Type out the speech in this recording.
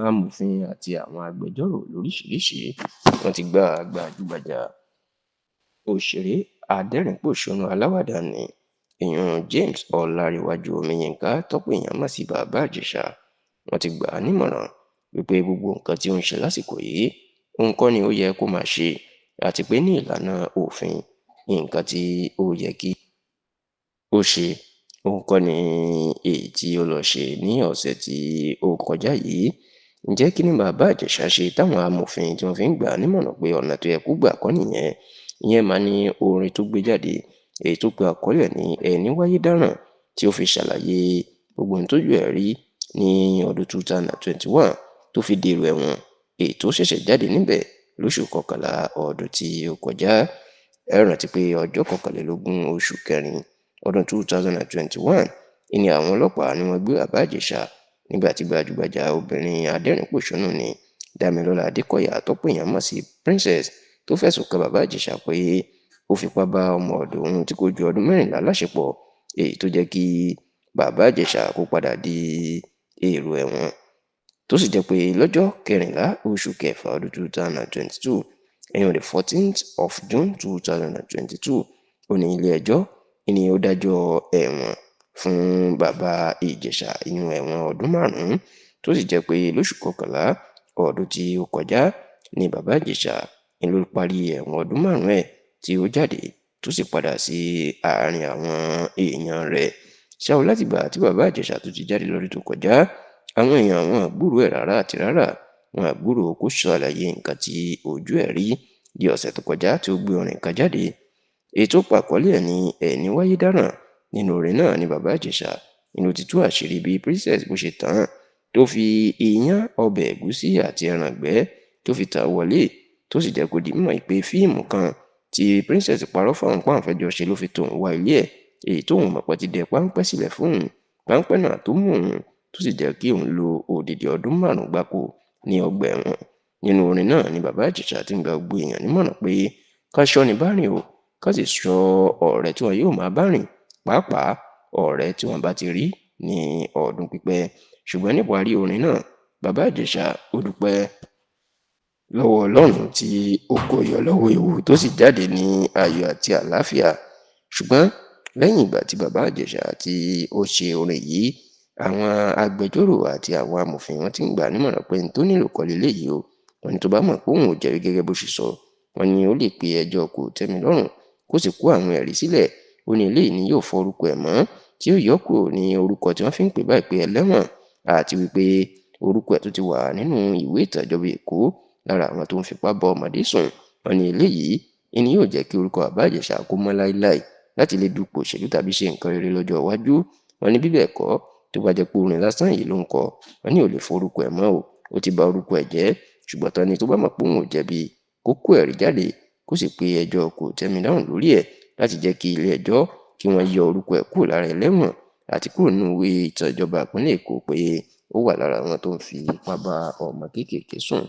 Amòfin àti àwọn agbẹjọ́rò lóríṣìíríṣìí wọ́n ti gba gbajúgbajà òṣèré adẹ́rìn-ín-pọ̀ṣónú aláwàdà nni, ìyún James Ọláńrewájú Omiyinka tọ́pọ̀ èèyàn mọ̀ sí Bàbá Ìjẹ̀ṣà. Wọ́n ti gbà á nímọ̀ràn wípé gbogbo nǹkan tí ó ń ṣe lásìkò yìí, òun kọ́ ni ó yẹ kó máa ṣe, àti pé ní ìlànà òfin, nǹkan tí ó yẹ kí ó ṣe, òun kọ́ ni èyí tí ó lọ ṣe ní ọ̀sẹ̀ tí ó kọjá yìí. Ǹjẹ́ kí ni Bàbá Ìjẹ̀ṣà ṣe táwọn amòfin tí wọ́n fi ń gbà á nímọ̀ràn pé ọ̀nà tó yẹ kó gbà kọ́ nìyẹn? Ìyẹn máa ní orin tó gbé jáde, èyí tó pe àkọlé ẹ̀ ní Ẹni Wáyé Dáràn, tí ó fi ṣàlàyé gbogbo ohun tójú ẹ̀ rí ní ọdún 2021 tó fi dèrò ẹ̀wọ̀n, èyí tó ṣẹ̀ṣẹ̀ jáde níbẹ̀ lóṣù kọkànlá ọdún tí ó kọjá. Ẹ rántí pé ọjọ́ 21 oṣù kẹrin ọdún 2021 ni àwọn ọlọ́pàá ni wọ́n gbé Bàbá Ìjẹ̀ṣà nígbà tí gbajúgbajà obìnrin adẹ́rìn-ín-pọ̀ṣónú nni Dámilọ́lá Adékọ̀yà tọ́pọ̀ èèyàn mọ̀ sí Princess tó fẹ̀sùn kan Bàbá Ìjẹ̀ṣà pé ó fipá bá ọmọ ọ̀dọ̀ òun tí kò ju ọdún 14 láṣepọ̀, èyí tó jẹ́ kí Bàbá Ìjẹ̀ṣà kó padà di èrò ẹ̀wọ̀n, tó sì jẹ́ pé lọ́jọ́ 14 oṣù kẹfà ọdún 2022, ìyẹn the 14th of June 2022, ó ní ilé ẹjọ́ ni ó dájọ́ ẹ̀wọ̀n fún Bàbá Ìjẹ̀ṣà, ìyún ẹ̀wọ̀n ọdún 5, tó sì jẹ́ pé lóṣù kọkànlá ọdún tí ó kọjá ni Bàbá Ìjẹ̀ṣà ń ló parí ẹ̀wọ̀n ọdún 5 ẹ̀ tí ó jáde tó sì padà sí àárín àwọn èèyàn rẹ̀. Ṣá o, látìgbà tí Bàbá Ìjẹ̀ṣà tó ti jáde lọ́dún tó kọjá, àwọn èèyàn wọn gbúròó ẹ̀ rárá àti rárá, wọn gbúròó kó ṣàlàyé nǹkan tí ojú ẹ̀ rí di ọ̀sẹ̀ tó kọjá tí ó gbé orin kan jáde, èyí tó pa àkọlé ẹ̀ ní Ẹni Wáyé Dáràn. Nínú orin náà ni Bàbá Ìjẹ̀ṣà inú ti tú àṣírí bí Princess bó ṣe tàn án tó fi iyán, ọbẹ̀ ẹ̀gúsí àti ẹran ìgbẹ́ tó fi tàn án wọlé, tó sì jẹ́ kó di mímọ̀ pé fíìmù kan tí Princess parọ́ fáwọn páwọn fẹ́ jọ ṣe ló fi tóun wá ilé ẹ̀, èyí tóun mọ̀ pé ti dẹ páńpẹ́ sílẹ̀ fóun, páńpẹ́ náà tó mú òun tó sì jẹ́ kí òun lo odidi ọdún 5 gbáko ní ọgbà ẹ̀wọ̀n. Nínú orin náà ni Bàbá Ìjẹ̀ṣà ti ń gba gbogbo èèyàn nímọ̀ràn pé ká ṣọ́ni bá rìn o, ká sì ṣọ́ ọ̀rẹ́ tí wọn yóò máa bá rìn, pàápàá ọ̀rẹ́ tí wọ́n bá ti rí ní ọdún pípẹ́. Ṣùgbọ́n níparí orin náà, Bàbá Ìjẹ̀ṣà ó dúpẹ́ lọ́wọ́ Ọlọ́run tí ó kó yọ lọ́wọ́ ewu tó sì jáde ní ayọ̀ àti àlàáfíà. Ṣùgbọ́n lẹ́yìn ìgbà tí Bàbá Ìjẹ̀ṣà tí ó ṣe orin yìí, àwọn agbẹjọ́rò àti àwọn amòfin wọn ti ń gbà á nímọ̀ràn pé n tó nílò kọ́ leléyìí o. Wọ́n ní tó bá mọ̀ pé òun ò jẹ̀bi gẹ́gẹ́ bó ṣe sọ, wọ́n ní ó lè pe ẹjọ́ kò tẹ́mi lọ́rùn kó sì kó àwọn ẹ̀rí sílẹ̀. Ó ní eléyìí ni yóò fọ orúkọ ẹ̀ mọ́ tí ó yọ kúrò ní orúkọ tí wọ́n fi ń pè báyìí pé ẹlẹ́wọ̀n, àti wípé orúkọ ẹ̀ tó ti wà nínú ìwé ìtàn ìjọba Èkó lára àwọn tó ń fipá bá ọmọdé sùn. Wọ́n ní eléyìí ni yóò jẹ́ kí orúkọ Bàbá Ìjẹ̀ṣà kó mọ́ láéláé láti lè dupò òṣèlú tàbí ṣe nǹkan rere lọ́jọ́ iwájú. Wọ́n ní bí bẹ́ẹ̀ kọ́, tó bá jẹ́ pé orin lásán yìí ló ń kọ, wọ́n ní ò lè fọ orúkọ ẹ̀ mọ́ o, ó ti ba orúkọ ẹ̀ jẹ́. Ṣùgbọ́n tán ni tó bá mọ̀ pé òun ò jẹ̀bi, kó kó ẹ̀rí jáde, kó sì pe ẹjọ́ kò tẹ́mi lọ́rùn lórí ẹ̀ láti jẹ́ kí ilé ẹjọ́ kí wọ́n yọ orúkọ ẹ̀ kúrò lára ẹlẹ́wọ̀n àti kúrò nínú ìwé ìtàn ìjọba ìpínlẹ̀ Èkó pé ó wà lára àwọn tó ń fi ipá bá ọmọ kéékèèké sùn.